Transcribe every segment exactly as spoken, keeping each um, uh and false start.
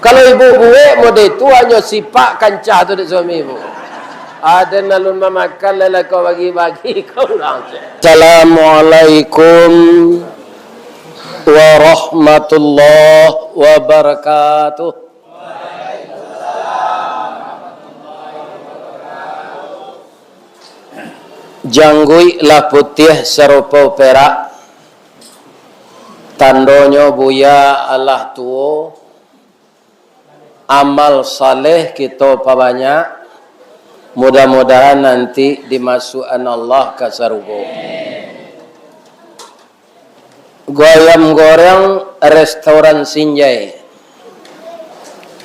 Kalau ibu buek model tu, hanyo sipak kancah tu dek suami ibu. Aden alun mamakan, lai lah kau bagi-bagi ka urang. Assalamualaikum warahmatullahi wabarakatuh. Jangguik lah putiah sarupo perak, tandonyo buya alah tuo, amal saleh kito pabanyak, mudah-mudahan nanti dimasuakan Allah ka sarugo. Ayam goreng restoran Sinjai,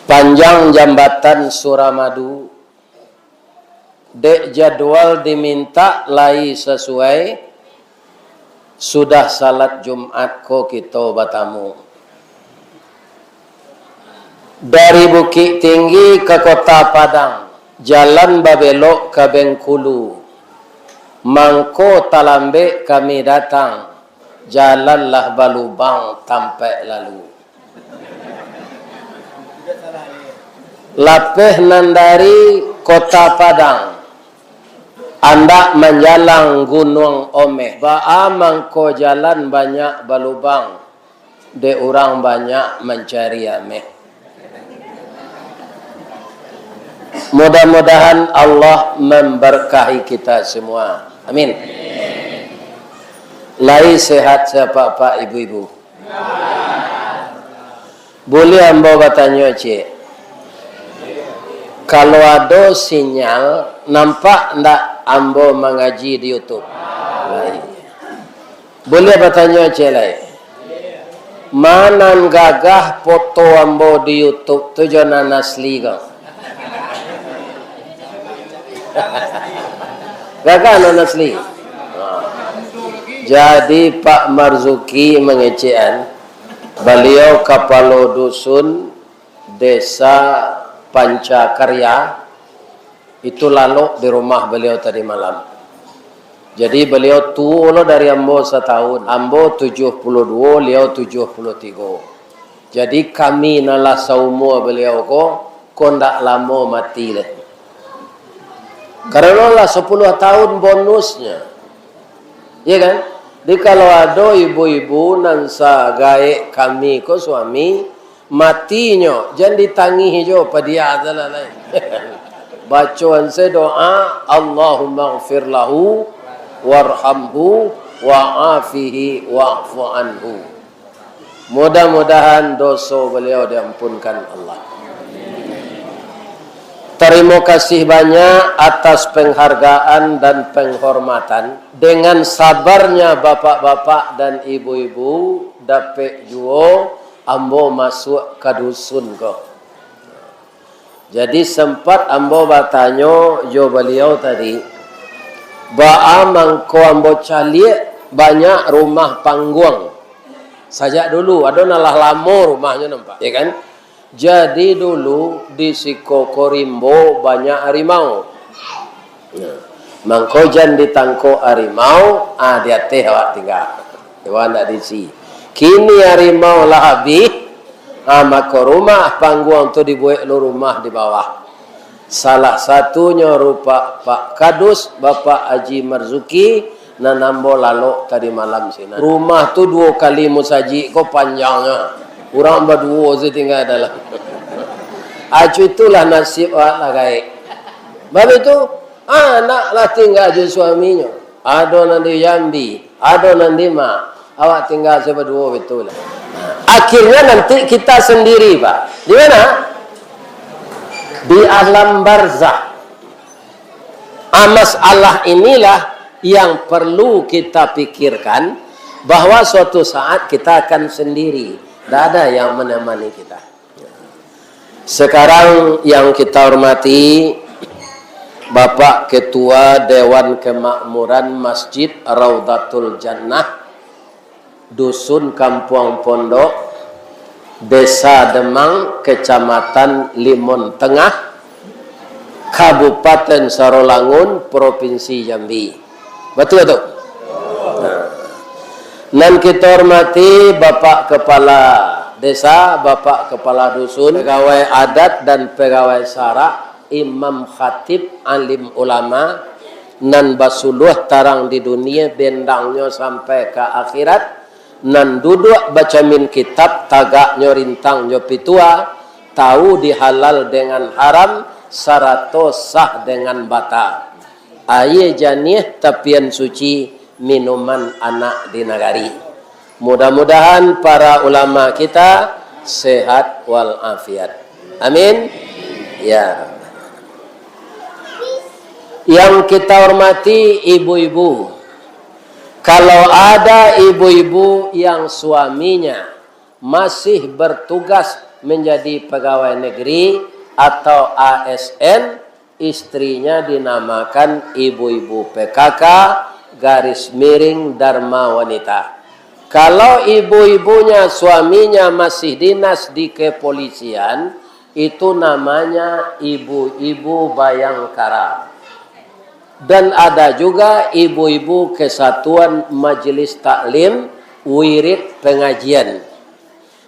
panjang jambatan Suramadu, dek jadwal dimintak lai sasuai, sudah salat Jumat ko kito batamu. Dari Bukittinggi ka Kota Padang, jalan babelok ka Bengkulu. Mangko talambek kami datang, jalan lah balubang tampek lalu. Lapeh nan dari Kota Padang, andak manjalang Gunuang Omeh. Baa mangko jalan banyak balubang, dek urang banyak mancari ameh. Mudah-mudahan Allah memberkahi kita semua. Amin. Lai sehat sapak-pak ibu-ibu? Buliah ambo batanyo ciek? Kalau ado sinyal, nampak ndak ambo mangaji di YouTube? Lai. Buliah batanyo ciek lai? Ma nan gagah foto ambo di YouTube tu jo nan asli ko? Gagah nan asli. Jadi, Pak Marzuki mangecekan, baliau kapalo dusun Desa Pancakarya, itu lalok di rumah baliau tadi malam. Jadi, baliau tuo lo dari ambo satahun. Ambo tujuah puluah duo, liau tujuah puluah tigo. Jadi, kami nan lah saumua baliau ko, ko ndak lamo mati lai. Karano lah sapuluah tahun bonusnyo. Iya kan? Jadi, kalau ado ibu-ibu nan sagaek kami ko suami, matinyo, jan ditangih jo, padiah salah lai. Bacoan se doa, "Allahumma ghfir lahu, warhamhu, wa'afihi, wa'fu anhu." Mudah-mudahan doso baliau diampunkan Allah. Tarimo kasih banyak atas penghargaan dan penghormatan. Dengan sabarnya bapak-bapak dan ibu-ibu, dapek juo ambo masuak ka dusun ko. Jadi, sempat ambo batanyo jo baliau tadi, baa mangko ambo caliak banyak rumah pangguang. Sajak dulu, ado nan lah lamo rumahnyo nampak, ya kan? Jadi, dulu di siko ko rimbo banyak harimau. Nah, mangko jan ditangkok harimau, ah, di ateh awak tingga. Awak ndak diisi. Kini harimau lah abih, ah, mako rumah pangguang tu dibuek lo rumah di bawah. Salah satunyo rupak Pak Kadus, Bapak Haji Marzuki, nan ambo lalok tadi malam sinan. Rumah tu duo kali musajik ko panjangnyo. Urang baduo se tingga dalam. Acu, itulah nasib awak lah gaek. Bab itu, anak lah tingga jo suaminyo. Ado nan di Jambi, ado nan di ma. Awak tingga se baduo, betul lah. Akhirnya nanti kita sendiri, Pak. Di mana? Di alam barzah. Ah, masalah inilah yang perlu kita pikirkan, bahwa suatu saat kita akan sendiri. Tidak ada yang menemani kita. Sekarang yang kita hormati Bapak Ketua Dewan Kemakmuran Masjid Raudatul Jannah, Dusun Kampuang Pondok, Desa Demang, Kecamatan Limon Tengah, Kabupaten Sarolangun, Provinsi Jambi. Batua tu? Nah. Nan kita hormati Bapak Kepala desa, bapak kepala dusun, pegawai adat dan pegawai syarak, imam khatib, alim ulama, nan basuluah tarang di dunia, bendangnyo sampai ka akhirat, nan duduak bacamin kitab, tagaknyo rintang jo pitua, tahu di halal dengan haram, sarato sah dengan bata. Aia janiah tapian suci, minuman anak di nagari. Mudah-mudahan para ulama kita sehat walafiat. Amin. Ya. Yang kita hormati ibu-ibu, kalau ada ibu-ibu yang suaminya masih bertugas menjadi pegawai negeri atau A S N, istrinya dinamakan ibu-ibu P K K, garis miring Dharma Wanita. Kalau ibu-ibunya, suaminya masih dinas di kepolisian, itu namanya ibu-ibu Bayangkara. Dan ada juga ibu-ibu Kesatuan Majelis Taklim, Wirid Pengajian.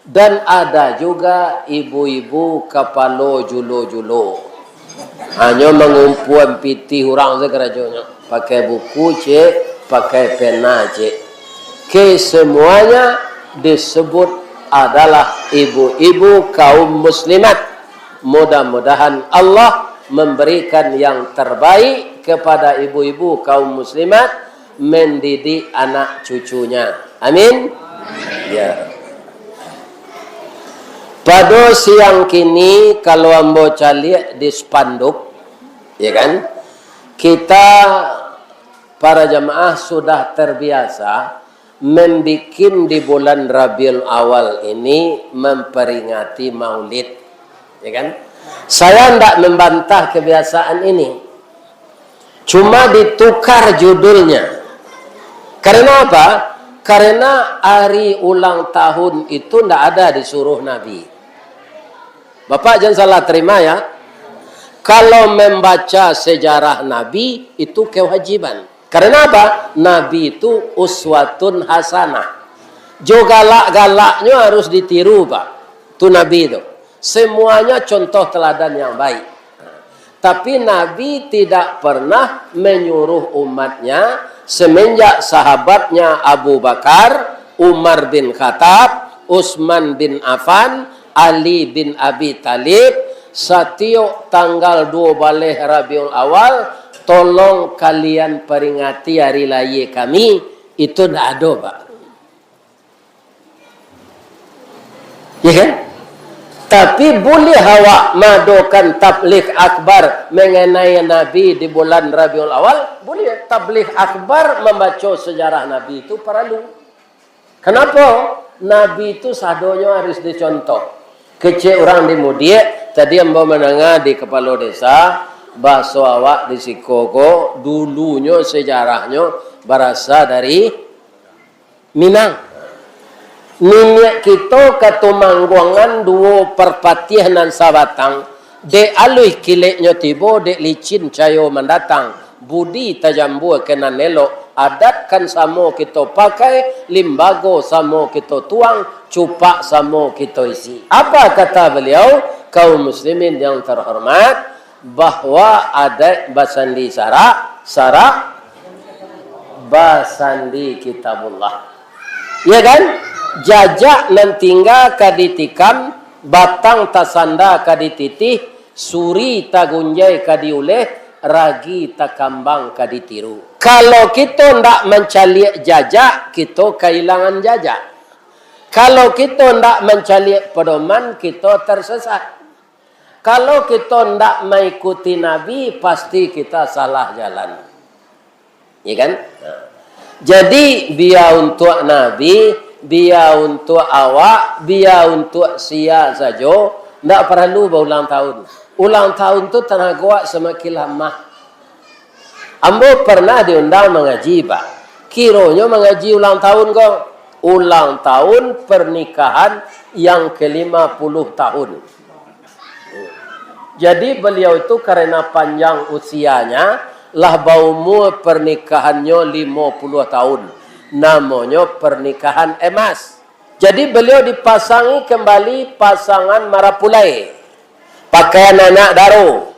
Dan ada juga ibu-ibu kapalo julo-julo. Hanyo mangumpuan pitih urang se karajonyo. Pakai buku, cek, pakai pena, cek. Kesemuanya disebut adalah ibu-ibu kaum muslimat. Mudah-mudahan Allah memberikan yang terbaik kepada ibu-ibu kaum muslimat mendidik anak cucunya. Amin. Ya. Pado siang kini, kalau ambo caliak di spanduk, ya kan, kita para jamaah sudah terbiasa membikin di bulan Rabiul Awal ini memperingati Maulid, ya kan? Saya ndak membantah kebiasaan ini. Cuma ditukar judulnya. Karena apa? Karena hari ulang tahun itu ndak ada disuruh Nabi. Bapak jangan salah terima ya. Kalau membaca sejarah Nabi itu kewajiban. Karena apa? Nabi itu uswatun hasanah. Jo galak-galaknyo harus ditiru, Pak. Tu Nabi tu. Semuanya contoh teladan yang baik. Tapi Nabi tidak pernah menyuruh umatnya semenjak sahabatnya Abu Bakar, Umar bin Khattab, Utsman bin Affan, Ali bin Abi Thalib, satiok tanggal duo baleh Rabiul Awal, tolong kalian peringati hari lahia kami, itu ndak ado, Pak. Ya kan? Tapi buliah awak maadokan tabligh akbar mengenai Nabi di bulan Rabiul Awal? Buliah. Tabligh akbar mambaco sejarah Nabi itu paralu. Kenapa? Nabi itu sadonyo harus dicontoh. Kecek urang di Mudiak, tadi ambo mandanga di kapalo desa, baso awak di siko ko, dulunyo sejarahnyo barasa dari Minang. Niniak kito Katumangguangan duo Parpatiah nan sabatang, dek aluih kileknyo tibo, dek licin cayo mandatang, budi tajambua ka nan elok, adat kan samo kito pakai, limbago samo kito tuang, cupak samo kito isi. Apa kata beliau, kaum muslimin yang terhormat? Bahwa adaik basandi sarak, sarak basandi Kitabullah. Ya kan? Jajak nan tingga ka ditikam, batang tasanda ka dititih, suri tagunjai ka diuleh, ragi takambang ka ditiru. Kalau kito ndak mancaliak jajak, kito kailangan jajak. Kalau kito ndak mancaliak pedoman, kito tersesat. Kalau kito ndak maikuti Nabi, pasti kita salah jalan. Ya kan? Nah. Jadi, bia untuak Nabi, bia untuak awak, bia untuak sia sajo, ndak paralu baulang tahun. Ulang tahun tu tanago awak samakin lamah. Ambo pernah diundang mangaji, Pak. Kironyo mangaji ulang tahun ko, ulang tahun pernikahan yang kelima puluh tahun. Jadi, beliau itu karena panjang usianya, lah baumua pernikahannyo limo puluah tahun. Namonyo pernikahan emas. Jadi, baliau dipasangi kambali pasangan marapulai, pakaian anak daro,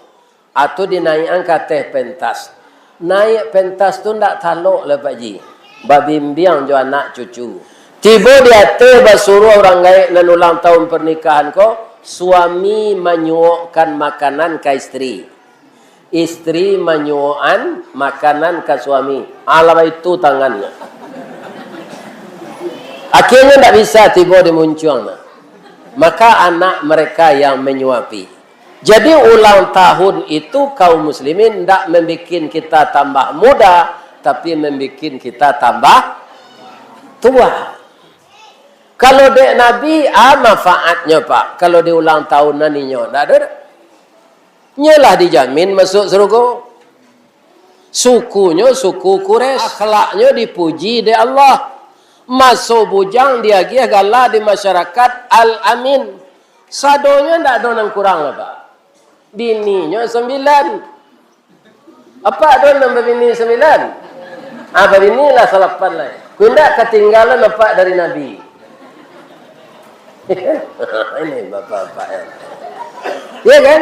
atau dinaiakan ka ateh pentas. Naiak pentas tu ndak talok lai, Pak Ji, babimbiang jo anak cucu. Tibo di ateh, basuruah urang gaek nan ulang tahun pernikahan ko, suami manyuokkan makanan ka istri. Istri manyuokan makanan ka suami. Alah, baitu tangannyo. Akhirnyo ndak bisa tibo di muncuang nah. Maka anak mereka yang menyuapi. Jadi, ulang tahun itu, kaum muslimin, ndak mambikin kita tambah muda, tapi mambikin kita tambah tua. Kalau dek Nabi, a manfaatnyo, Pak, kalau di ulang tahunan inyo? Ndak ado doh. Nyo lah dijamin masuak sarugo. Sukunyo suku Quraisy, akhlaknyo dipuji dek Allah. Maso bujang diagiah gala di masyarakat Al-Amin. Sadonyo ndak ado nan kurang, Pak. Bininyo sambilan. Apak ado nan babini sambilan? Ah, babini lah salapan lai. Kok indak katinggalan apak dari Nabi? Ini bapak-bapak, ya. Ya kan?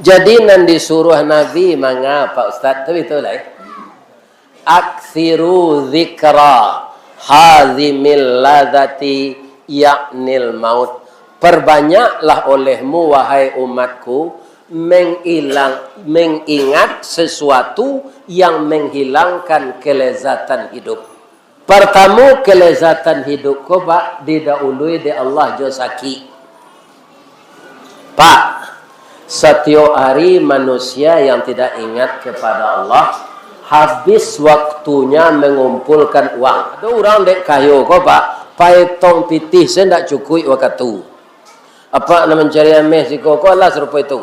Jadi, nan disuruah Nabi manga, Pak Ustaz, tu itu lah, ya. "Aktsiru dzikra hadzimil ladzati, yaknil maut." Perbanyaklah olehmu, wahai umatku, mengilang, mengingat sesuatu yang menghilangkan kelezatan hidup. Partamo, kelezatan hidup ko, Pak, didahului dek Allah jo sakik. Pak, satiok ari manusia yang tidak ingat kepada Allah, habis waktunya mengumpulkan uang. Ado urang dek kayo ko, Pak, paetong pitih se ndak cukuik wakatu. Apak nan mancari ameh siko ko, alah, sarupo itu.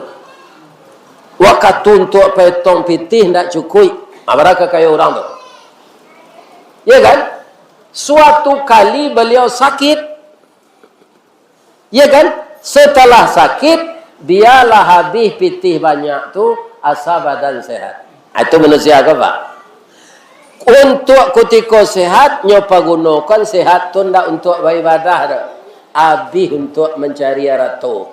Wakatu untuak paetong pitih ndak cukuik. Ah, bara kakayo urang tu. Ya kan? Suatu kali baliau sakit. Ya kan? Setelah sakit, bialah habih pitih banyak tu, asa badan sehat. Ah, itu manusia ko, Pak? Untuak kutiko sehat, nyo pagunokan sehat tu ndak untuak baibadah doh, abih untuak mancari arato.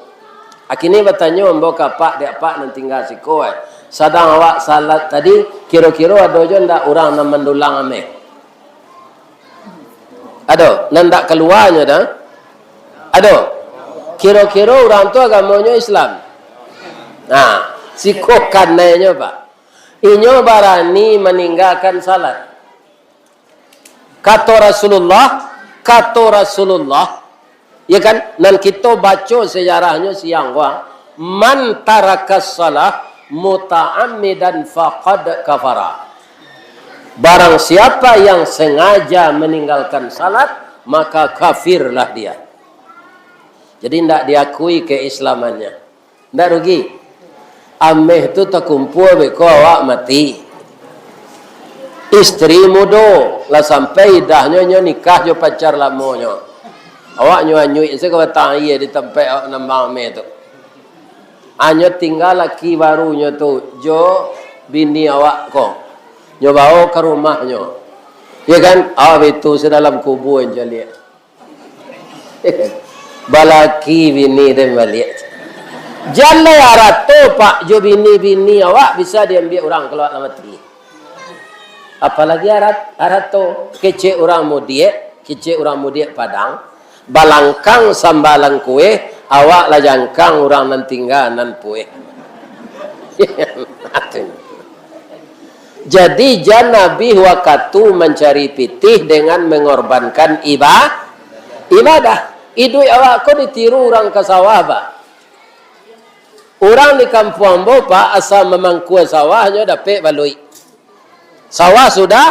Akini batanyo ambo ka apak, dek apak nan tingga siko, eh. Sadang awak salat tadi, kiro-kiro ado jo ndak urang nan mandulang ameh? Ado, nan ndak kaluanyo dah? Ado. Kiro-kiro urang tu agamonyo Islam? Nah, siko kanainyo, Pak. Inyo barani maninggakan salat. Kato Rasulullah, kato Rasulullah, ya kan, nan kito baco sejarahnyo siang ko, "Man tarakas shalah muta'ammidan faqad kafara." Barang siapa yang sengaja meninggalkan salat, maka kafirlah dia. Jadi, ndak diakui keislamannya. Ndak rugi. Ameh tu takumpua beko awak mati. Istri mudo, lah sampai idahnyo, nyo nikah jo pacar lamonyo. Awak nyo anyuik se ka batang aia di tampek awak nambang ameh tu. Anyo tingga laki barunyo tu jo bini awak ko. Nyo bawo ka rumahnyo. Ya kan? Awak bitu se dalam kubua, nyo liak. Balaki bini den baliak. Jan lai arato, Pak, jo bini-bini awak bisa diambiak urang kalau awak lah mati. Apalagi arat-, arato. Kecek urang mudiak, kecek urang mudiak Padang, balangkang sambalan kueh, awak lah jangkang urang nan tingga nan pueh. Jadi, jan abih wakatu mancari pitih dengan mangorbankan iba-, ibadah. Iduik awak ko ditiru urang ka sawah, Pak. Urang di kampuang ambo, Pak, asa mamangkua sawah, nyo dapek baluik. Sawah sudah,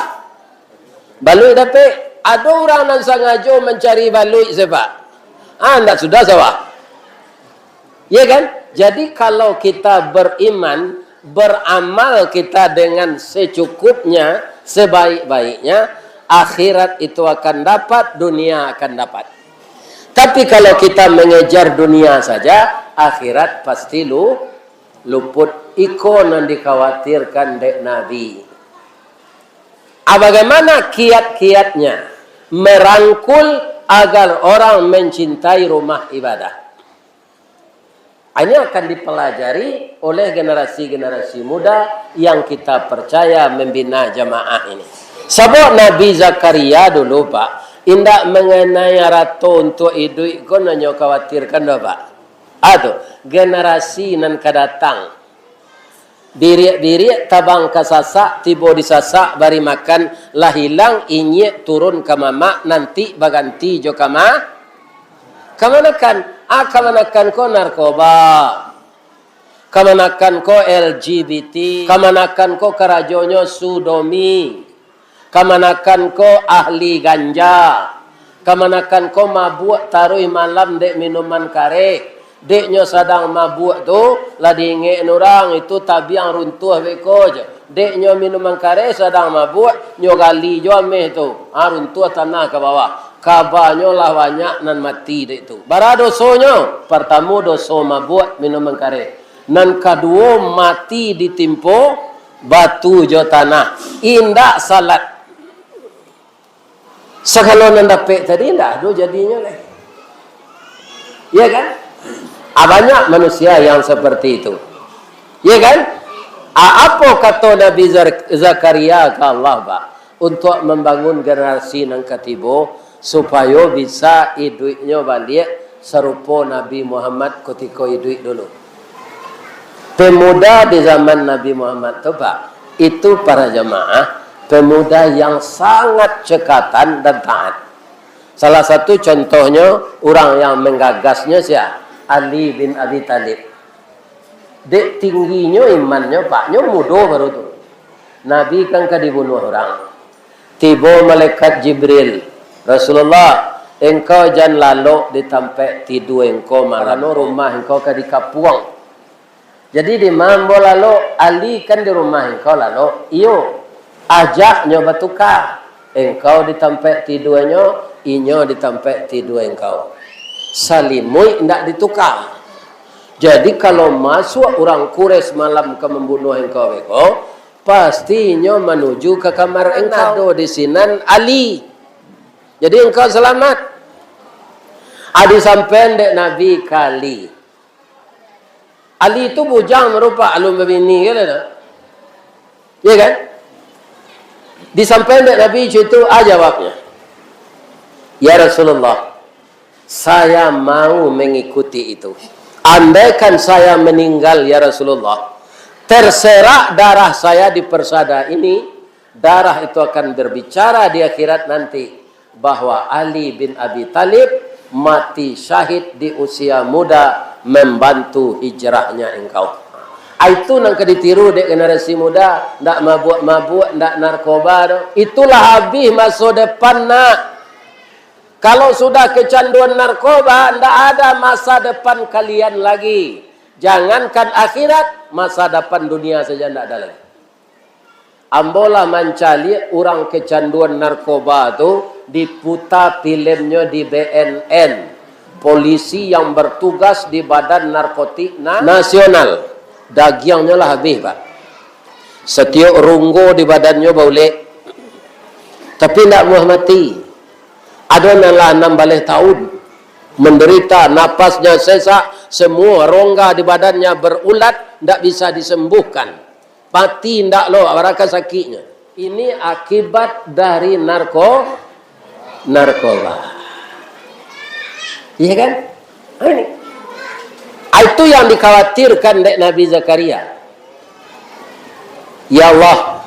baluik dapek. Ado urang nan sangajo mancari baluik se, Pak. Ah, ndak sudah sawah. Ya kan? Jadi, kalau kita beriman, beramal kita dengan secukupnya, sebaik-baiknya, akhirat itu akan dapat, dunia akan dapat. Tapi kalau kita mengejar dunia saja, akhirat pasti lu-, luput. Iko nan dikhawatirkan dek Nabi. Ah, bagaimana kiat-kiatnya? Merangkul agar orang mencintai rumah ibadah. Ini akan dipelajari oleh generasi-generasi muda yang kita percaya membina jamaah ini. Sabab Nabi Zakaria dulu, Pak, indak mengenai arato untuak iduik ko nan nyo khawatirkan doh, Pak. Ado generasi nan ka datang. Biriak-biriak tabang ka sasak, tibo di sasak bari makan, lah ilang inyiak turun ka mamak, nanti baganti jo kama-, kamanakan. Ah, kamanakan ko narkoba. Kamanakan ko L G B T. Kamanakan ko karajonyo sudomi. Kamanakan ko ahli ganja. Kamanakan ko mabuak taruih malam dek minuman kareh. Dek nyo sadang mabuak tu, lah diingek urang, itu tabiang runtuah beko je. Dek nyo minuman kareh sadang mabuak, nyo gali jo ameh tu. Ha, runtuah tanah ka bawah. Kabanyo lah banyak nan mati dek tu. Bara dosonyo? Partamo doso mabuak minuman kareh. Nan kaduo mati ditimpo batu jo tanah. Indak salat. Sagalo nan dapek tadi indak ado jadinyo lai. Iya kan? Ah, banyak manusia yang seperti itu. Iya kan? Ah, apo kato Nabi Zar-, Zakaria ka Allah, Pak? Untuak mambangun generasi nan katibo, supayo bisa iduiknyo baliak sarupo Nabi Muhammad kutiko iduik dulu. Pemuda di zaman Nabi Muhammad tu, Pak, itu para jamaah, pemuda yang sangat cekatan dan taat. Salah satu contohnyo, urang yang menggagasnyo sia? Ali bin Abi Thalib. Dek tingginyo imannyo, Pak, nyo mudo baru tu. Nabi kan ka dibunuah urang. Tibo malaikat Jibril, "Rasulullah, engkau jan lalok di tampek tidua engkau malam, karano rumah engkau ka dikapuang." Jadi, di ma ambo lalok? Ali kan di rumah engkau lalok? Iyo. Ajak nyo batuka. Engkau di tampek tiduanyo, inyo di tampek tidua engkau. Salimuik ndak dituka. Jadi, kalau masuak urang Quraisy malam ka mambunuah engkau beko, pasti inyo manuju ka kamar engkau. Nan ado di sinan Ali. Jadi, engkau salamat. Ado sampaian dek Nabi ka Ali. Ali tu bujang baru, Pak, alun babini kan, dah. Ya kan? Disampaikan dek Nabi cucu, ah, jawabnya, "Ya Rasulullah, saya mau mengikuti itu. Andaikan saya meninggal, ya Rasulullah, terserak darah saya di persada ini, darah itu akan berbicara di akhirat nanti bahwa Ali bin Abi Thalib mati syahid di usia muda membantu hijrahnya engkau." Ah, itu nan ka ditiru dek generasi muda, ndak mabuak-mabuak, ndak narkoba tu. Itulah habis maso depan, nak. Kalau sudah kecanduan narkoba, ndak ada masa depan kalian lagi. Jangankan akhirat, masa depan dunia saja ndak ada lagi. Ambo lah mancaliak urang kecanduan narkoba tu diputa filmnyo di B N N. Polisi yang bertugas di Badan Narkotik Na-, Nasional. Dagiangnyo lah habih, Pak. Satiok runggo di badannyo baulek. Tapi ndak muah mati. Ado nan lah anam baleh taun. Menderita, napasnya sesak, semua rongga di badannya berulat, ndak bisa disembuhkan. Mati ndak lo, baraka sakiknyo. Ini akibat dari narko-, narkoba. Iya kan? Nah, ini. Ah, itu yang dikhawatirkan dek Nabi Zakaria. Ya Allah,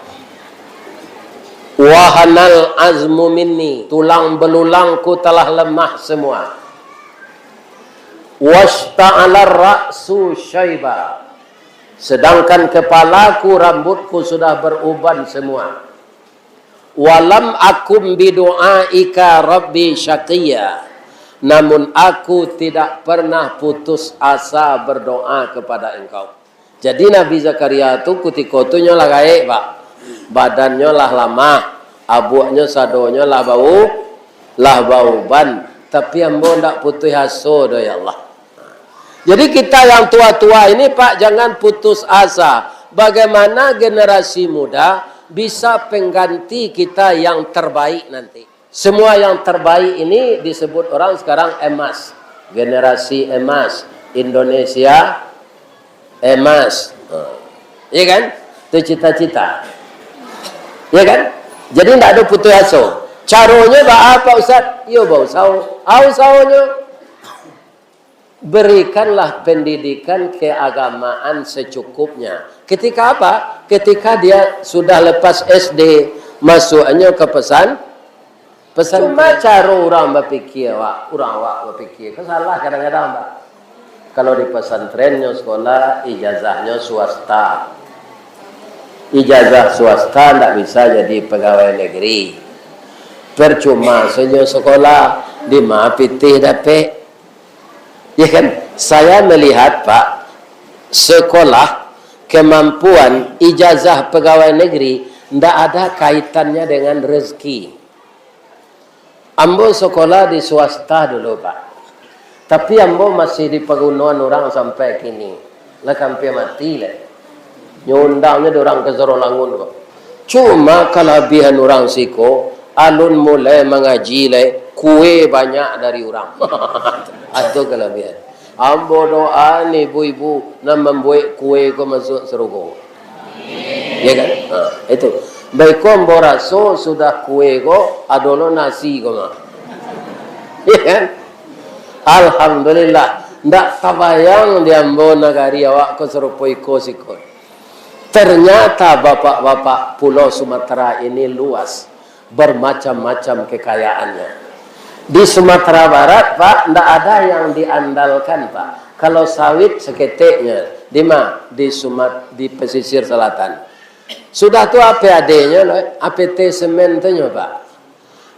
wahanal azmu minni, tulang belulangku telah lemah semua. Washta'alar ra'su syaiba, sedangkan kepalaku, rambutku sudah beruban semua. Walam akum bidu'aika rabbi syaqiyya, namun aku tidak pernah putus asa berdoa kepada Engkau. Jadi Nabi Zakaria tu kutiko tu nyo lah gaek, Pak. Badannyo lah lamah, abuaknyo sadonyo lah bau-, lah bauban. Tapi ambo ndak putuih aso doh, ya Allah. Jadi kita yang tua-tua ini, Pak, jangan putus asa. Bagaimana generasi muda bisa pengganti kita yang terbaik nanti? Semua yang terbaik ini disebut orang sekarang emas. Generasi emas, Indonesia emas. Ha. Iya kan? Itu cita-cita. Iya kan? Jadi ndak ado putus aso. Caronyo baa, Pak Ustaz? Iyo, bausaho. Au usahonyo. Berikanlah pendidikan keagamaan secukupnya. Ketika apa? Ketika dia sudah lepas S D, masuknyo ke pesan, pesan. Cuma caro urang bapikia, wak, urang awak bapikia, kan salah kadang-kadang, Pak. Kalau di pesantrennyo sekolah, ijazahnyo swasta. Ijazah swasta ndak bisa jadi pegawai negeri. Percuma sajo sekolah, di ma pitih dapek. Ya kan? Saya melihat, Pak, sekolah, kemampuan, ijazah pegawai negeri ndak ada kaitannya dengan rezeki. Ambo sekolah di swasta dulu, Pak. Tapi ambo masih dipagunoan urang sampai kini. Lah ka ampia mati lai. Nyo undangnyo dek urang ka Sarolangun ko. Cuma kalabiahan urang siko, alun mulai mangaji lai, kue banyak dari urang. Atu kalabiahan. Ambo doa ni ibu-ibu nan mambuek kue ko masuak sarugo. Ya kan? Ha, itu. Baiko ambo raso sudah kue ko, ado lo nasi ko mah. Ya kan? Alhamdulillah. Ndak tabayang di ambo nagari awak ko sarupo iko siko. Ternyata bapak-bapak Pulau Sumatera ini luas, bermacam-macam kekayaannya. Di Sumatera Barat, Pak, ndak ada yang diandalkan, Pak. Kalau sawit saketeknyo, di ma? Di Sumat-, di pesisir selatan. Sudah tu apo adonyo lo, A P T semen tu nyo, Pak.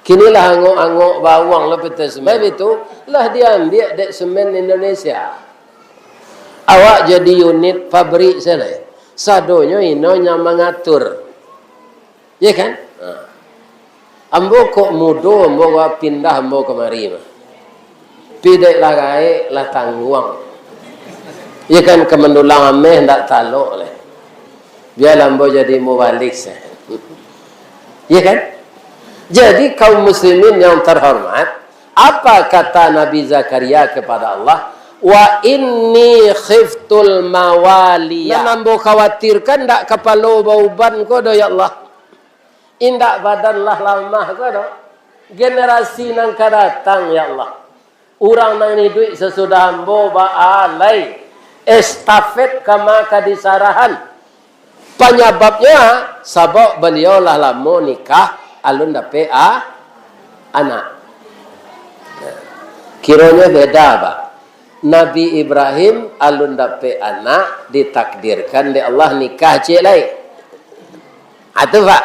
Kini lah angok-angok bawang lo A P T semen. Tapi tu lah diambiak dek semen Indonesia. Awak jadi unit pabrik sajo lai. Sadonyo ino nan mangatur. Ya kan? Ha. Ambo kok mudo, ambo ka pindah, ambo kamari mah. Pi dek lah gaek, lah tangguang. Ya kan, ka mandulang ameh ndak talok lai. Bialah ambo jadi mubalig sajo. Ya kan? Jadi, kaum muslimin yang terhormat, apa kata Nabi Zakaria kepada Allah? "Wa inni khiftul mawaliya." Nan ambo khawatirkan ndak kapalo bauban ko doh, ya Allah. Indak badan lah lamah ko doh. Generasi nan ka datang, ya Allah. Urang nan iduik sasudah ambo baa lai, estafet ka ma ka disarahan. Panyababnyo, sabab baliau lah lamo nikah, alun dapek a-, anak. Kironyo beda, Pak. Nabi Ibrahim alun dapek anak, ditakdirkan dek Allah nikah ciek lai. Atu, Pak.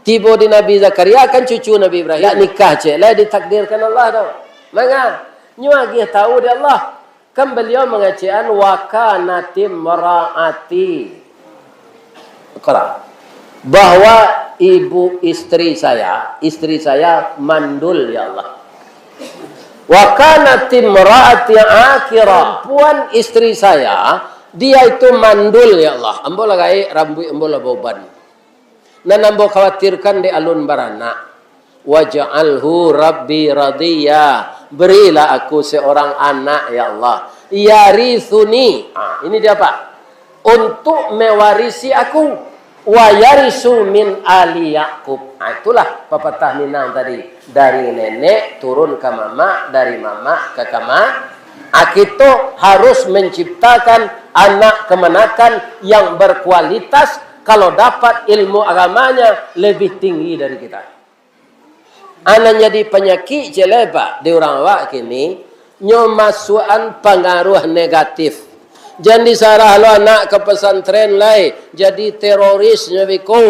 Tibo di Nabi Zakaria, kan cucu Nabi Ibrahim. Ndak nikah ciek lai ditakdirkan Allah tu. Manga? Nyo agiah tahu dek Allah. Kan baliau mangecekan, "Wa kanatim raati." Iqra. Bahwa ibu istri saya, istri saya mandul, ya Allah. "Wa kanatim raati akira." Perempuan istri saya, dia itu mandul, ya Allah. Ambo lah gaek, rambuik ambo lah bauban. Nan ambo khawatirkan dek alun baranak. "Waj'alhu Rabbi radhiya." Berilah aku seorang anak, ya Allah. "Yarithuni." Ah, ini dia, Pak. Untuk mewarisi aku. "Wa yarisu min ali Yakub." Ah, itulah papatah Minang tadi. Dari nenek turun ka mamak, dari mamak ka kama-, ah, kito harus menciptakan anak kemanakan yang berkualitas, kalau dapat ilmu agamanya lebih tinggi dari kita. Anan jadi panyakik ciek lai, Pak, di urang awak kini, nyo masuakan pangaruah negatif. Jan disarah lo anak ka pesantren lai, jadi teroris nyo beko.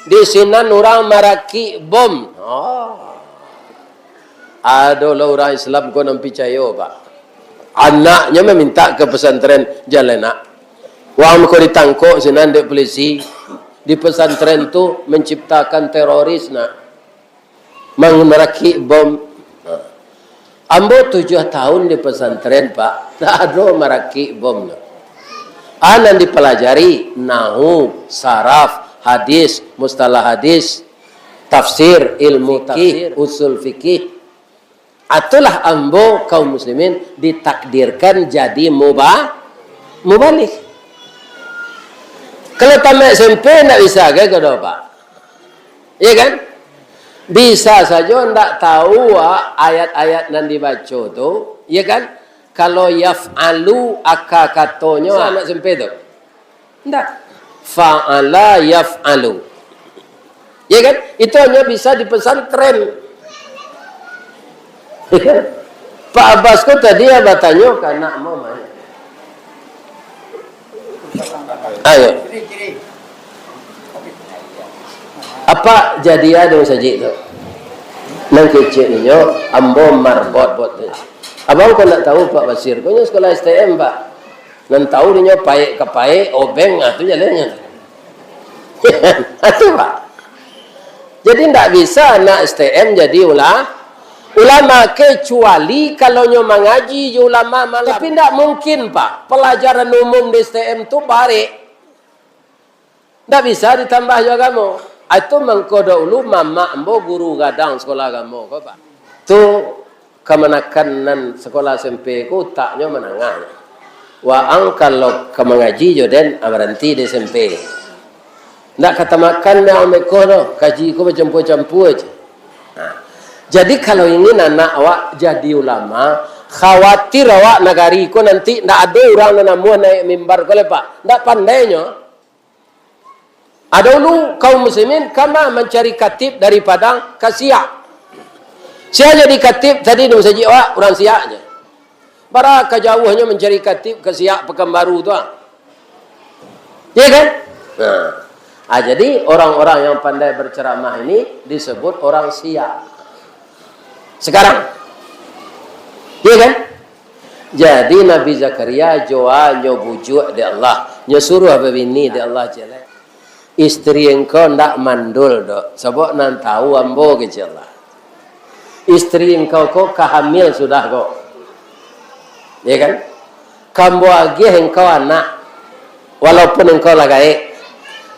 Di sinan urang marakik bom. Oh. Ado lo urang Islam ko nan picayo, Pak. Anaknyo mamintak ka pesantren, jan lai nak. Wang ko ditangkok sinan dek polisi, di pesantren tu menciptakan teroris nak. Mang-, marakik bom. Nah. Ambo tujuah tahun di pesantren, Pak. Ndak ado marakik bom tu. A nan dipalajari, nahu, saraf, hadis, mustalah hadis. tafsir, ilmu fikih, usul fikih. Itulah ambo kaum muslimin ditakdirkan jadi muba-, mubalig. Kalau tamat S M P ndak bisa ka, ka doh, Pak? Iya kan? Bisa sajo ndak tahu, ah, ayat-ayat nan dibaco tu, iya kan? Kalau yaf'alu aka katonyo, bisa anak S M P tu? Ndak. Fa'ala yaf'alu. Ya kan? Itu hanya bisa di pesantren. Pak Abbas ko tadi ya batanyo ka anak mama. Ayo. Apa jadi ado sajik tu? Nang kecek inyo, ambo marbot. Abang ko ndak tahu Pak Basir, ko nyo sekolah S T M, Pak. Nan tahu dinyo paek ka paek, obeng, ah, tu jalannyo. Ah, tu, Pak. Jadi, ndak bisa anak S T M jadi ula-, ulama, kecuali kalau nyo mangaji jo ulama malam. Tapi ndak mungkin, Pak. Pelajaran umum di S T M tu barek. Ndak bisa ditambah jo agamo. Ah, itu mangko dahulu mamak ambo guru gadang sekolah agamo ko, Pak. Tu kamanakan nan sekolah S M P ko utaknyo manangah. Waang kalau ka mangaji jo den, ah, baranti di S M P. Ndak ka tamakan dek ambo ko doh, kaji ko bacampua-campua je. Nah, jadi kalau ingin anak awak jadi ulama, khawatir awak nagari ko nanti ndak ado urang nan namuah naik mimbar ko lai, Pak. Ndak pandainyo. Ado dulu kaum muslimin kama mancari katib dari Padang ka Siak. Sia jadi katib tadi di masajik awak, urang Siak je. Bara ka jauahnyo mancari katib ka Siak Pakanbaru tu, ah. Iya kan? Nah. Ah, jadi orang-orang yang pandai berceramah ini disebut orang Siak. Sekarang. Iya kan? Jadi Nabi Zakaria jua nyo bujuak dek Allah, nyo suruah babini dek Allah, jaleh. Isteri engkau ndak mandul doh, sabab nan tahu ambo, kecek Allah. Isteri engkau ko ka hamil sudah ko. Ya kan? Ka ambo agiah engkau anak, walaupun engkau lah gaek.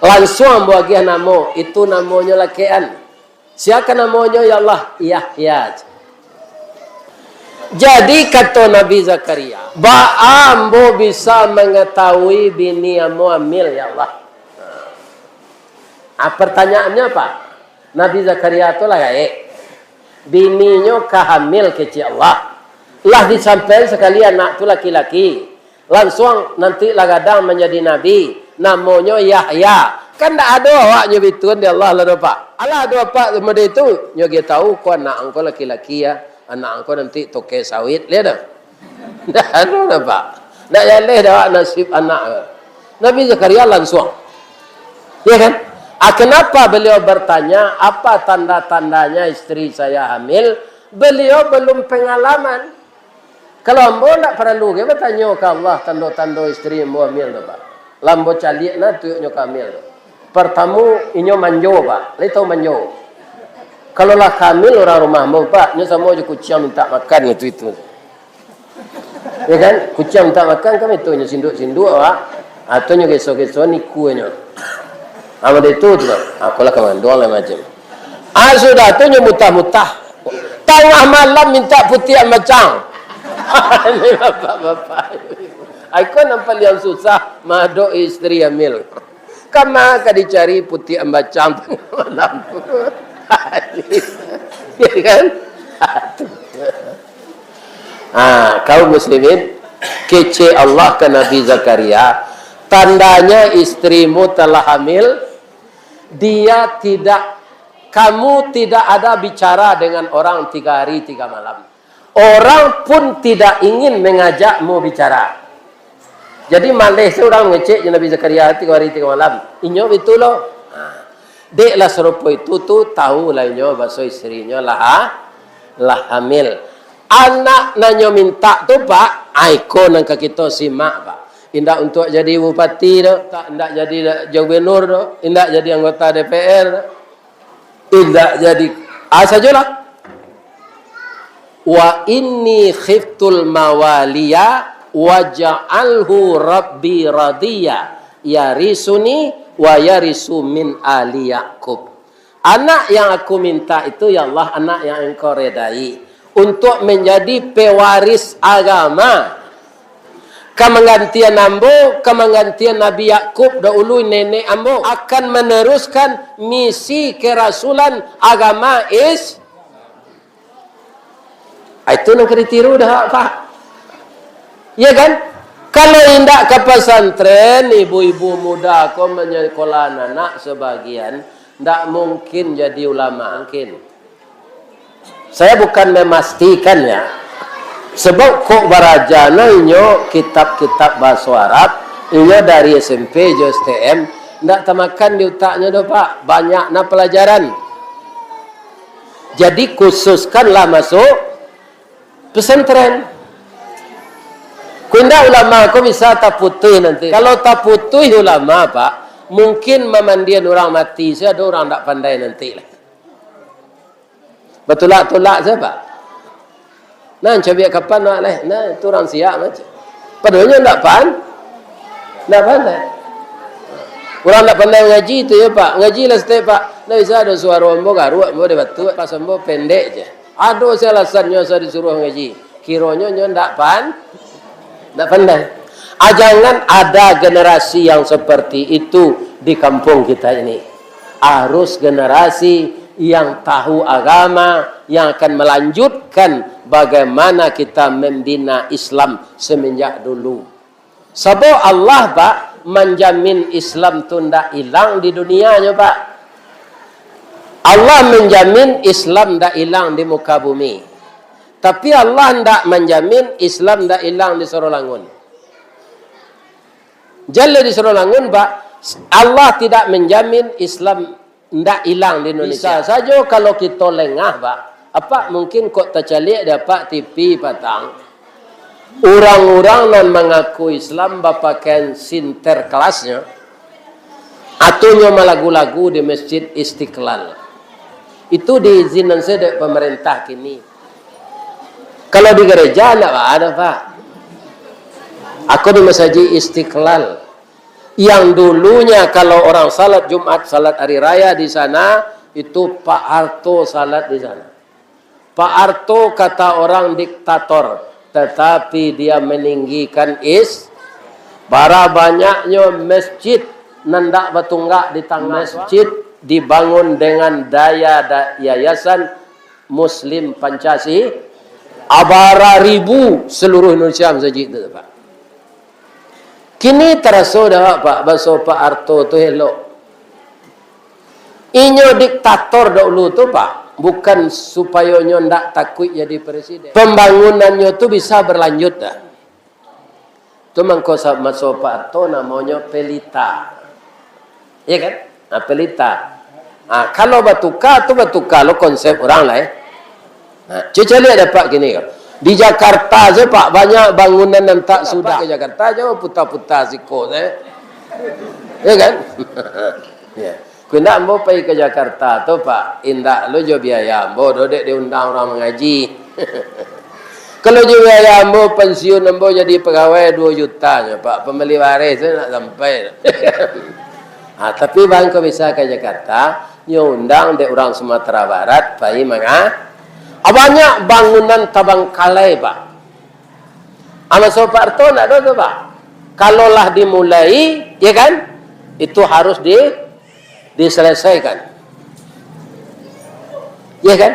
Lansuang ambo agiah namo, itu namonyo lakekan. Sia ka namonyo, ya Allah? Yahya. Jadi, kato Nabi Zakaria, "Baa ambo bisa mangatahui bini ambo hamil, ya Allah?" Ah, pertanyaannyo apa? Nabi Zakaria tu lah gaek. Bininyo ka hamil, kecek Allah. Lah disampaian sakali anak tu laki-laki. Lansuang nanti lah gadang manjadi nabi, namonyo Yahya. Kan ndak ado awaknyo bituan di Allah lah doh, Pak. Alah ado apak model itu, nyo agiah tahu ko anak angko laki-laki ya, anak angko nanti toke sawit, lihat dah. Ndak ado doh, Pak. Ndak jaleh dah awak nasib anak. Nabi Zakaria lansuang. Ya kan? Ah, kenapa beliau bertanya, "Apa tanda-tandanya istri saya hamil?" Beliau belum pengalaman. Kalau ambo ndak paralu ge batanyo ka Allah tando-tando isteri ambo hamil tu, Pak. Lah ambo caliak nah tujuaknyo ka hamil tu. Partamo, inyo manjo, Pak. Lai tahu manjo? Kalau lah ka hamil urang rumah ambo, Pak, nyo samo jo kuciang mintak makan gitu itu. Ya kan? Kuciang mintak makan kan itu, nyo sinduak-sinduak, Pak. Atau nyo geso-geso nikunyo. Ah, model itu tu, Pak. Ah, akolah ka manduang lah macam. Ah, sudah tu nyo mutah-mutah. Tangah malam mintak putiak macang. Ini bapak-bapak. Ai ko nan paliang susah, madok isteri hamil. Kama ka dicari putiak macang tangah malam? Ya kan? Ah, kaum muslimin, kecek Allah ka Nabi Zakaria, tandanya istrimu telah hamil, dia tidak, kamu tidak ada bicara dengan orang tiga hari tiga malam. Orang pun tidak ingin mengajakmu bicara. Jadi, maleh se urang mangecek jo Nabi Zakaria tigo hari tigo malam. Inyo bitu lo. Ha. Dek lah sarupo itu tu, tahu lah inyo baso isterinyo lah, lah hamil. Anak nan nyo mintak tu, Pak, ai ko nan ka kito simak, Pak. Indak untuak jadi bupati doh, tak, indak jadi gubernur doh, indak jadi anggota D P R doh. Indak jadi, ah, sajolah. "Wa inni khiftul mawaliya waj'alhu rabbi radiya, yarisuni wa yarisu min ali Ya'qub." Anak yang aku minta itu, ya Allah, anak yang Engkau redai, untuk menjadi pewaris agama. Ka manggantian ambo, ka manggantian Nabi Yakub dahulu, nenek ambo, akan meneruskan misi kerasulan agama Is-, Ah, itu nan ka ditiru dah, Pak. Ya kan? Kalau indak ka pasantren, ibu-ibu muda ko manyakolahan anak sebagian, ndak mungkin jadi ulama, mungkin. Saya bukan memastikan, ya. Sebab kok baraja no inyo kitab-kitab bahaso Arab, inyo dari S M P jo S T M, ndak tamakan di utaknyo doh, Pak. Banyak na pelajaran. Jadi, khususkanlah masuk pesantren. Kok indak ulama ko bisa taputuih nanti. Kalau taputuih ulama, Pak, mungkin mamandian urang mati, sia ado urang ndak pandai nanti lah. Batulak-tulak sia, Pak? Nah, cabiak kapan, Pak, leh? Nah, itu urang siap macam. Padahal nyo ndak pan-, ndak pandai. Urang ndak pandai ngaji tu, ya, Pak. Ngaji lah saketek, Pak. Ndak bisa ado suaro ambo garuak, ambo dek batuk, pas ambo pendek je. Ado se alasannyo asa disuruah ngaji. Kironyo nyo ndak pan-, ndak pandai. Ah, jangan ada generasi yang seperti itu di kampung kita ini. Harus generasi yang tahu agama, yang akan melanjutkan bagaimana kita membina Islam semenjak dulu. Sabab Allah, Pak, manjamin Islam tu ndak ilang di dunia nyo, Pak. Allah manjamin Islam ndak ilang di muka bumi. Tapi Allah ndak manjamin Islam ndak ilang di Sarolangun. Jaleh di Sarolangun, Pak, Allah tidak menjamin Islam ndak ilang di Indonesia. Bisa sajo kalau kito lengah, Pak. Apak mungkin kok tacaliak di apak T V patang, urang-urang nan mangaku Islam bapakaian Sinterklasnyo, atau nyo malagu-lagu di Masjid Istiqlal. Itu diizinan sajo dek pamarintah kini. Kalau di gereja ndak baa doh, Pak. Ako di Masjid Istiqlal. Yang dulunya kalau orang salat Jumat, salat hari raya di sana, itu Pak Harto salat di sana. Pak Harto, kata orang, diktator, tetapi dia meninggikan Is-, bara banyaknyo masjid nan dak batunggak di tangah. Masjid dibangun dengan daya da-, Yayasan Muslim Pancasila, abara ribu seluruh Indonesia masjid tu, Pak. Kini taraso dah, Pak, baso Pak Harto tu elok. Inyo diktator dahulu tu, Pak, bukan supayo nyo ndak takuik jadi presiden. Pembangunannyo tu bisa berlanjut dah. Tu mangko sa-, maso Pak Harto namonyo pelita. Iya kan? Nah, pelita. Nah, kalau batuka tu batuka lo konsep urang lah, eh. Nah, cubo caliak dek apak kini ko. Di Jakarta se, Pak, banyak bangunan nan tak sudah. Ke Jakarta, jauah puta-puta siko se. Iya kan? Ya. Kok indak ambo pai ka Jakarta tu, Pak, indak lo jo biaya ambo doh, dek diundang urang mangaji. Kalau jo biaya ambo, pensiun ambo jadi pegawai duo juta nyo, Pak, pambali bareh tu ndak sampai. Ah, tapi bang ko bisa ka Jakarta, nyo undang dek urang Sumatera Barat pai manga-, ah, banyak bangunan tabangkalai, Pak. Ah, maso Pak Harto ndak ado tu, Pak. Kalau lah dimulai, ya kan, itu harus di-, diselesaikan. Ya kan?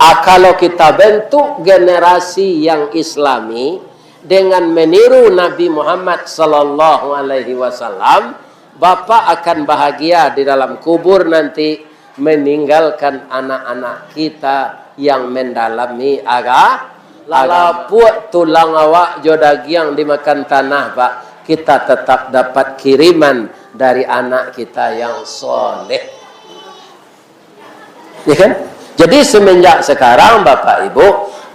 Ah, kalau kita bentuk generasi yang Islami dengan meniru Nabi Muhammad sallallahu alaihi wasallam, Bapak akan bahagia di dalam kubur nanti, meninggalkan anak-anak kita yang mendalami aga-, lalapuak tulang awak jo dagiang dimakan tanah, Pak, kita tetap dapat kiriman dari anak kita yang soleh. Ya kan? Jadi, semenjak sekarang, Bapak Ibu,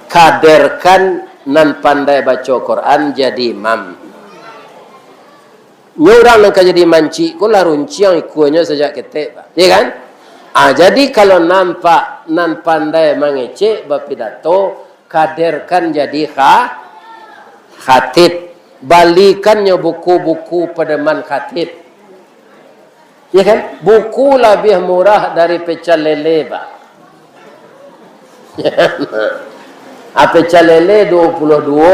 kaderkan nan pandai baco Quran jadi imam. Nyo urang nan ka jadi mancik ko lah runciang ikuanyo sajak ketek, Pak. Ya kan? Ah, jadi kalau nampak nan pandai mangecek bapidato, kaderkan jadi kha-, khatib. Balikannyo buku-buku pedoman khatib. Ya kan? Buku labiah murah dari pecel lele, Pak. Ah, pecel lele dua puluh dua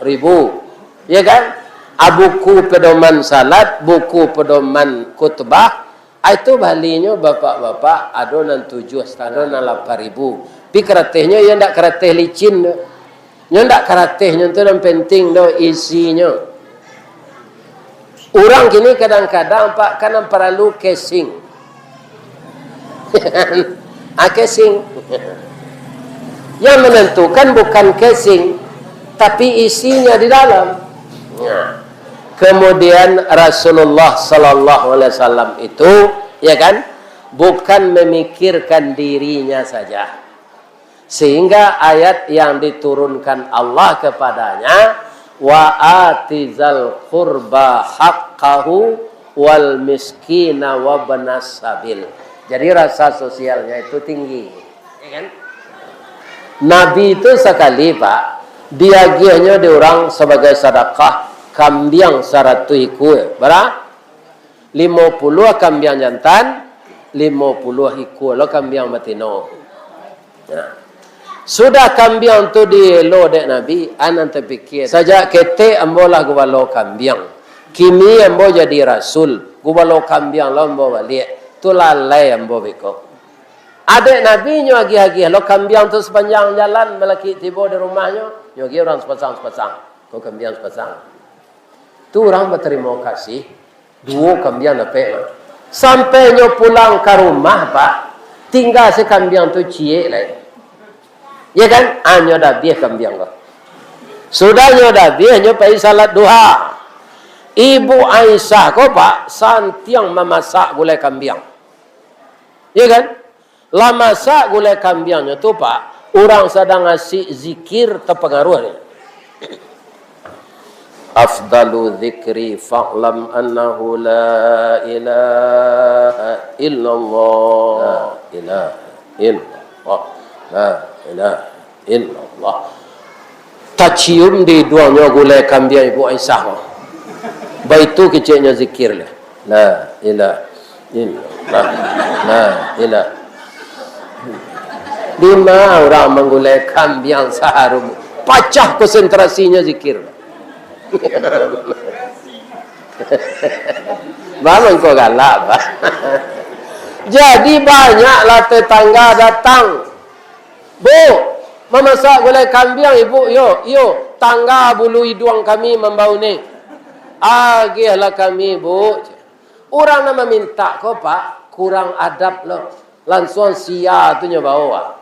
ribu. Ya kan? Ah, buku pedoman salat, buku pedoman khutbah, ah, itu balinyo bapak-bapak, ado nan tujuah satangah, ado nan lapan ribu. Tapi karatehnyo, iyo ndak karateh licin tu. Nyo ndak karateh, nyo tu nan penting do isinyo. Urang kini kadang-kadang, Pak, kan nan paralu casing. Ah, casing. Yang menentukan bukan casing, tapi isinya di dalam. Nah, kemudian Rasulullah sallallahu alaihi wasallam itu, ya kan, bukan memikirkan dirinya saja. Sehingga ayat yang diturunkan Allah kepadanya, "Wa atizal qurba haqqahu wal miskina wabnas sabil." Jadi rasa sosialnya itu tinggi. Ya kan? Nabi itu sakali, Pak, diagiahnyo di urang sabagai sadakah kambiang saratuih ikua. Bara? Limo puluah kambiang jantan, limo puluah ikua lo kambiang batino. Nah, sudah kambiang tu dielo dek Nabi, ah, nan tapikia, "Sajak ketek ambo lah gubalo kambiang. Kini ambo jadi rasul, gubalo kambiang lo ambo baliak. Tu lalai ambo beko." Dek Nabi nyo agiah-agiah lo kambiang tu sapanjang jalan, malakik tibo di rumahnyo, nyo agiah urang sapasang-sapasang. Ko kambiang sapasang. Tu urang batarimo kasih, duo kambiang dapek mah. Sampai nyo pulang ka rumah, Pak, tingga se kambiang tu ciek lai. Ya kan? Ah, nyo dabiah kambiang ko. Sudah nyo dabiah, nyo pai salat duha. Ibu Aisyah ko, Pak, santiang mamasak gulai kambiang. Ya kan? Lah masak gulai kambiangnyo tu, Pak, urang sadang asik zikir, tapangaruah ni. "Afdalu dzikri fa'lam annahu la ilaha illallah." La ilaha illallah. La ilaha illallah. Tacium di iduangnyo gulai kambiang Ibu Aisyah. Baitu keceknyo zikir lah. La ilaha illallah. La ilaha. Dima urang manggulai kambiang saharum? Pacah konsentrasinyo zikir. Bang, engkau galak, Bang. Jadi, banyaklah tetangga datang. "Bu, mamasak gulai kambiang, Ibu, yo?" "Iyo, tangga bulu iduang kami mambau ni." "Agiahlah kami, Bu." Urang nan mamintak ko, Pak, kurang adab lo. Langsuang sia tu nyo bawa.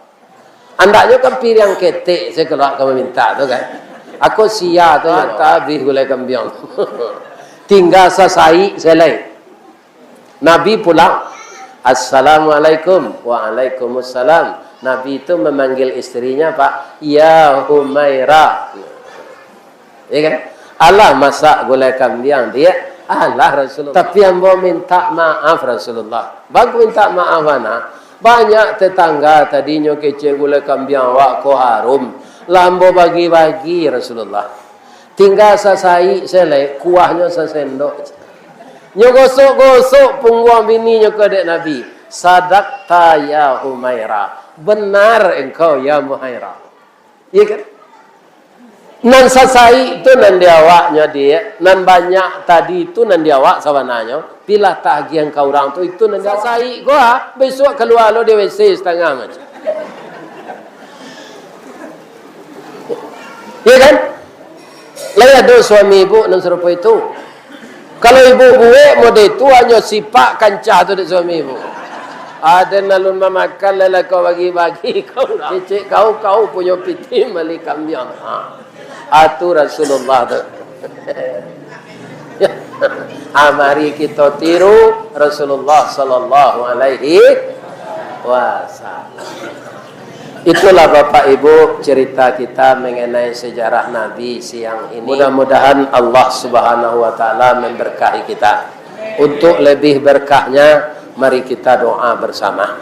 Andaknyo kan piriang ketek se kalau ka mamintak tu kan. Ako sia tu nyo bawa. Tabih gulai kambiang. Tingga sasaik se lai. Nabi pulang. "Assalamualaikum." "Waalaikumsalam." Nabi tu memanggil istrinya, Pak, "Ya Humaira." Ya kan? "Alah masak gulai kambiang, Diak?" "Alah, Rasulullah." "Tapi ambo minta maaf, Rasulullah." "Baa minta maaf bana?" "Banyak tetangga tadinyo kecek gulai kambiang awak ko harum. Lah ambo bagi-bagi, Rasulullah. Tingga sasaik se lai, kuahnyo sasendok." Nyo gosok-gosok pungguang bininyo ko dek Nabi. "Sadakta ya Humaira. Benar engkau, ya Humaira." Iya kan? Nan sasaik tu nan di awaknyo, Diak. Nan banyak tadi tu nan di awak sabananyo. Pilah tagihan ka urang tu, itu nan di awak. Sasaik ko, ah, bisuak kalua lo di W C satangah macam. Iya kan? Lai ado suami ibu nan sarupo itu. Kalau ibu buek model tu, hanyo sipak kancah tu dek suami ibu. Aden alun mamakan, lai lah kau bagi-bagi ka urang. Kecek kau, kau punyo pitih mali kambiang. Ha. Ah, tu Rasulullah tu. Ah, mari kito tiru Rasulullah sallallahu alaihi wasallam. Itulah, Bapak Ibu, cerita kita mengenai sejarah Nabi siang ini. Mudah-mudahan Allah Subhanahu wa Ta'ala memberkahi kita. Untuk lebih berkahnya, mari kita doa bersama.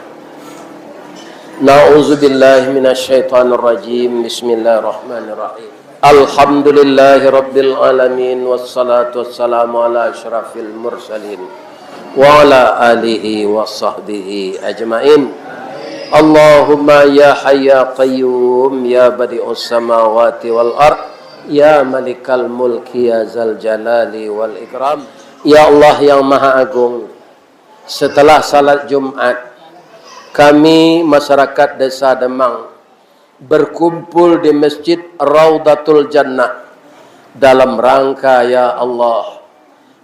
Na'udzubillahi minasyaitonirrajim. Bismillahirrahmanirrahim. Alhamdulillahirabbil alamin, wassalatu wassalamu ala asyrafil mursalin, وعلى آله وصحبه أجمعين. اللهم يا حي يا قيوم يا بديع السماوات والأرض يا ملك الملك يا ذا الجلال والإكرام. Ya Allah yang Maha Agung, setelah salat Jumat, kami masyarakat Desa Demang berkumpul di Masjid Raudatul Jannah dalam rangka, ya Allah,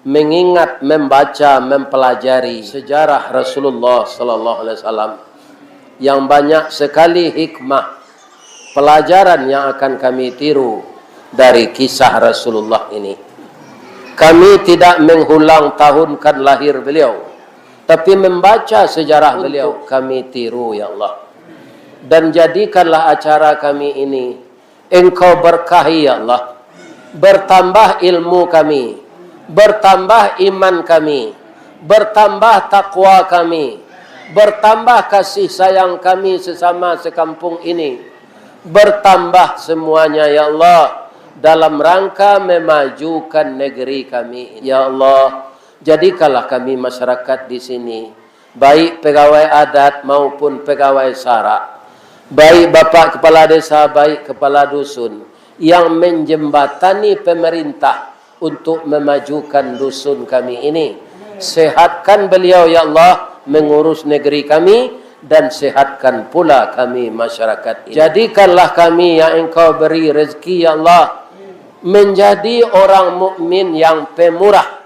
mengingat, membaca, mempelajari sejarah Rasulullah sallallahu alaihi wasallam, yang banyak sekali hikmah pelajaran yang akan kami tiru dari kisah Rasulullah ini. Kami tidak mengulang tahunkan lahir beliau, tapi membaca sejarah beliau kami tiru, ya Allah. Dan jadikanlah acara kami ini Engkau berkahi, ya Allah. Bertambah ilmu kami, bertambah iman kami, bertambah takwa kami, bertambah kasih sayang kami sesama sekampung ini, bertambah semuanya, ya Allah, dalam rangka memajukan negeri kami. Ya Allah, jadikanlah kami masyarakat di sini, baik pegawai adat maupun pegawai sarak, baik bapak kepala desa, baik kepala dusun, yang menjembatani pemerintah untuk memajukan dusun kami ini. Sehatkan beliau, ya Allah, mengurus negeri kami, dan sehatkan pula kami masyarakat ini. Jadikanlah kami yang Engkau beri rezeki, ya Allah, menjadi orang mukmin yang pemurah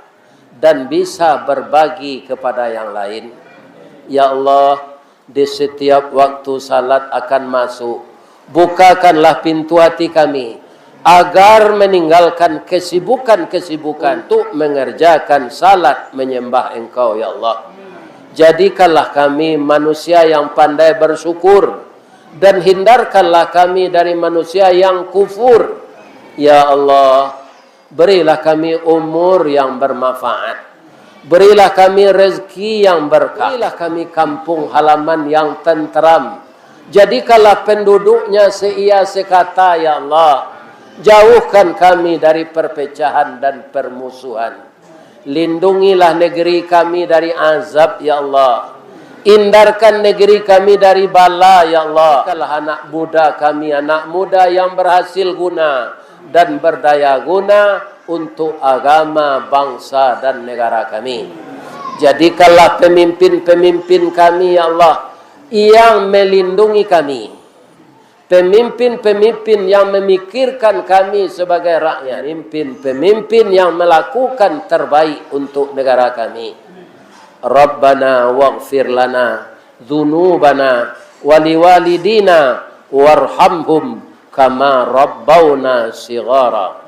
dan bisa berbagi kepada yang lain. Ya Allah, di setiap waktu salat akan masuk, bukakanlah pintu hati kami, agar meninggalkan kesibukan-kesibukan untuk mengerjakan salat menyembah Engkau, ya Allah. Jadikanlah kami manusia yang pandai bersyukur, dan hindarkanlah kami dari manusia yang kufur. Ya Allah, berilah kami umur yang bermanfaat. Berilah kami rezeki yang berkah. Berilah kami kampung halaman yang tenteram. Jadikanlah penduduknya seia sekata, ya Allah. Jauhkan kami dari perpecahan dan permusuhan. Lindungilah negeri kami dari azab, ya Allah. Hindarkan negeri kami dari bala, ya Allah. Jadikanlah anak muda kami anak muda yang berhasil guna dan berdaya guna untuk agama, bangsa, dan negara kami. Jadikanlah pemimpin-pemimpin kami, ya Allah, yang melindungi kami. Pemimpin-pemimpin yang memikirkan kami sebagai rakyat, pemimpin-pemimpin yang melakukan terbaik untuk negara kami. Rabbana waghfir lana dzunubana waliwalidina warhamhum kama rabbauna shighara.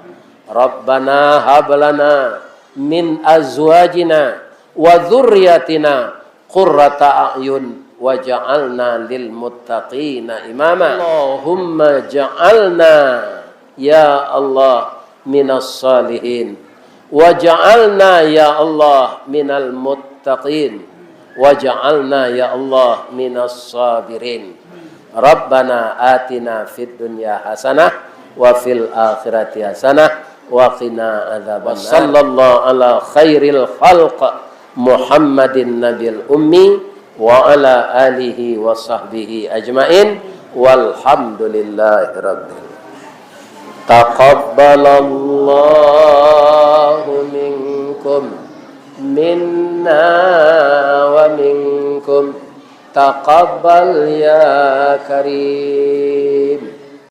Rabbana hab lana min azwajina wa dzurriyyatina qurrata a'yun waj'alna lil muttaqina imama. Allahumma ja'alna, ya Allah, minas salihin. Waj'alna, ya Allah, minal muttaqin. Waj'alna, ya Allah, minas sabirin. Rabbana atina fid dunya hasanah wa fil akhirati hasanah wa qina adzabannar. Wa sallallahu ala khairil khalq Muhammadin nabil ummi wa ala alihi wa sahbihi ajmain. Walhamdulillahi rabbil. Taqabbalallahu minkum, minna wa minkum. Taqabbal ya karim.